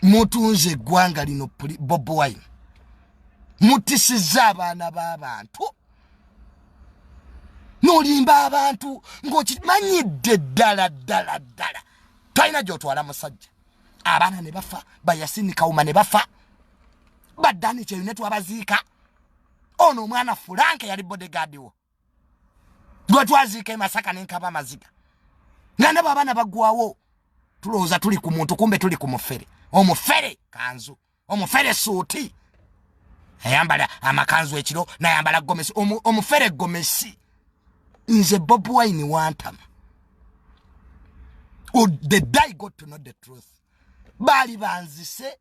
Mutunze eggwanga lino Bobi Wine, mutisizza abaana b'abantu, n'olimba abantu ng'okimanyidde ddala ddala ddala talina gy'otwala musajja. Abaana ne bafa, bayasini Kawuma ne bafa, baddani kyeyo ne twabaziika. Ono omwana Fulanke yali bodyguard wo gwe twaziika e Masaka nenkaba amaziga nga ndaba abaana baggwawo. Tulowooza tuli ku muntu, kumbe tuli ku mufere. Omufere kanzu, omufere suuti, ayambala amakanzu ekiro nayambala gomesi, omufere gomesi. Nze Bobi Wine wantama. The day got to know the truth, baali banzise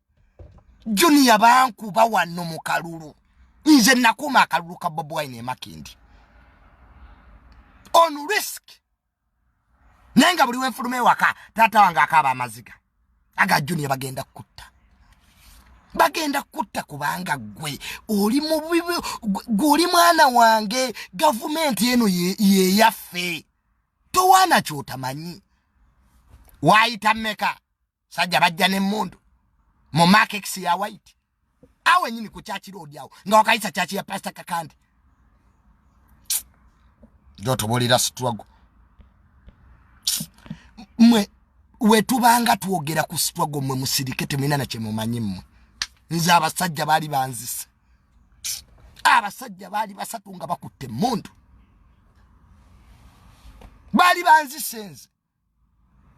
Junior, bankuba wano mu kalulu. Nze nakuuma akalulu ka Bobi Wine emakindi on risk, naye nga buli wenfuluma ewaka taata wange akaaba amaziga aga Junior, bagenda kutta, bagenda kutta, kubanga gwe oli mubibi, gwe oli mwana wange. Gavumenti eno yeyaffe, towaana kyotamanyi. Waayita mmeka sajja bajja n'emmundu mu Mark X ya white awe nyini ku Church Road awo nga wakayisa church ya Pastor Kakandi jotobolera struggle. Mwe wetubanga twogera ku struggle, mwe musirike, temulina nakyemumanyi mmwe. Nze abasajja baali banzise, abasajja baali basatu nga bakutte emmundu, baali banzise. Nze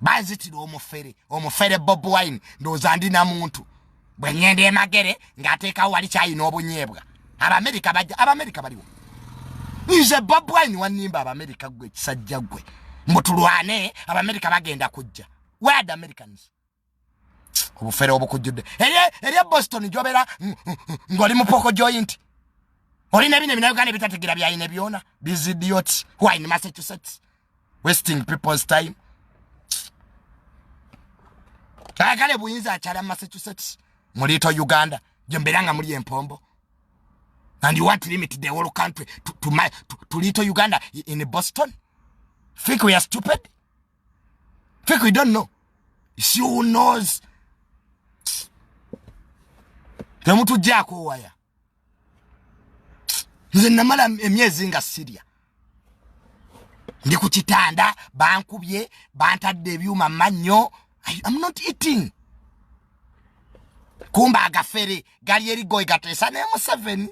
banzitira omufere, omufere Bobi Wine. Ndowooza ndi na muntu bwe ŋŋenda emagere ng'ateekawo wali kyayina obunyeebwa. Abamerika bajja, Abamerika baliwo. Nze Bobi Wine wanimba Abamerika. Gwe ekisajja gwe, mbutulwane, Abamerika bagenda kujja. Where the Americans? Obufere obukujjudde eri Boston gyobeera ng'oli mu pork joint, olina bino ebinauganda ebitategeera byayina byona. These idiots who are in Massachusetts wasting people's time. Ayagala buyinza akyala Massachusetts, muliito Uganda gyembeera nga muli empombo, and you want to limit the whole country to little Uganda in Boston. Think we are stupid? Think we don't know? It's you who knows. Temutujjaako waya. Nze namala emyezi nga sirya, ndi ku kitanda, bankubye, bantadde ebyuma mannyo. I'm not eating. Kumba agafere gali erigoyi gateesa ne Museveni,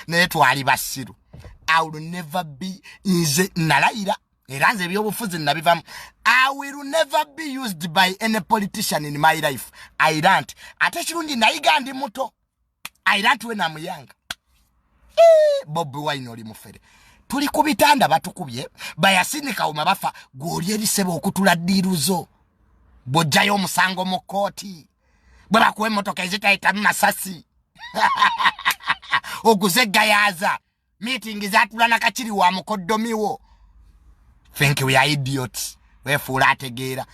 naye twali basiru. I will never be, nze nalayira era nze ebyobufuzi nabivamu. I will never be used by any politician in my life. I learnt, ate kirungi nayiga ndi muto. I learnt when I'm young. Bobi Wine oli mufere. Tuli ku bitanda batukubye, bayasinika uma bafa, gwoli eriseba okutula ddiiru zo bw'ojjayo omusango mu kkooti, bwe bakuwa emmotoka ezitayitamu masasi, oguze gayaza meeting zatula nakakiri wa mukoddomiwo. Think we are idiots? Weefuula ategeera.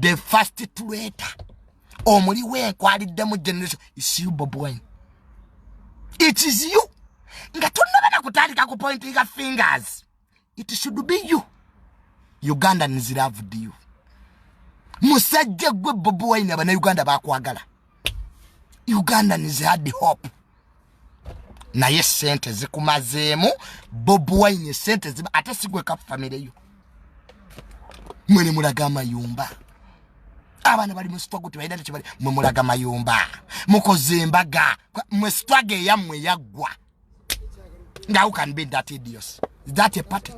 The first traitor, omuli wenkwaliddemu generation, is you, Bobi Wine. It is you. Nga tonnaba na kutandika ku pointinga fingers, it should be you. Ugandans loved you. Musajja gwe Bobi Wine, abannayuganda bakwagala. Ugandans had hope, naye sente zikumazeemu Bobi Wine. Sente ziba ate sigweka family yo. Mwe mulaga amayumba, abaana bali mu struggle, tebalina tekibali. Mwe mulaga mayumba, mukoze embaga. Mwe struggle eyammwe yaggwa. Nga how can be that idiots? Is that a party?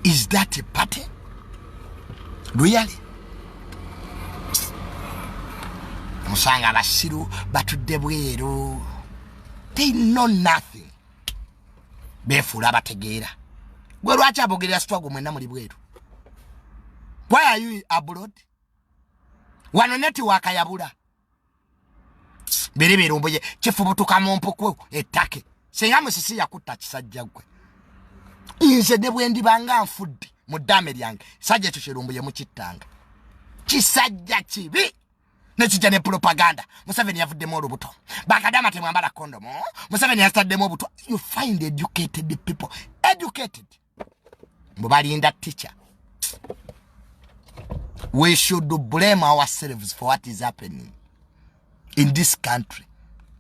Is that a party, really? Musanga abasiru batudde bweru, they know nothing, befuula abategeera. Gwe lwaki abogerera struggle mwenna muli bweru? Why are you abroad? Wano network yabula, biri birumbuye kifubutuka mu mpuku ettake. Singa Musisi yakutta kisajja gwe, nze ne bwe ndibanga nfudde mu ddaame lyange, sajja ekyo kirumbuye mukittanga. Kisajja kibi. Nekijja ne propaganda. Museveni yavuddemu olubuto, bakadama temwambala kondomu, Museveni yataddemu obuto. You find educated people, educated, mbu balinda teacher. We should blame ourselves for what is happening in this country.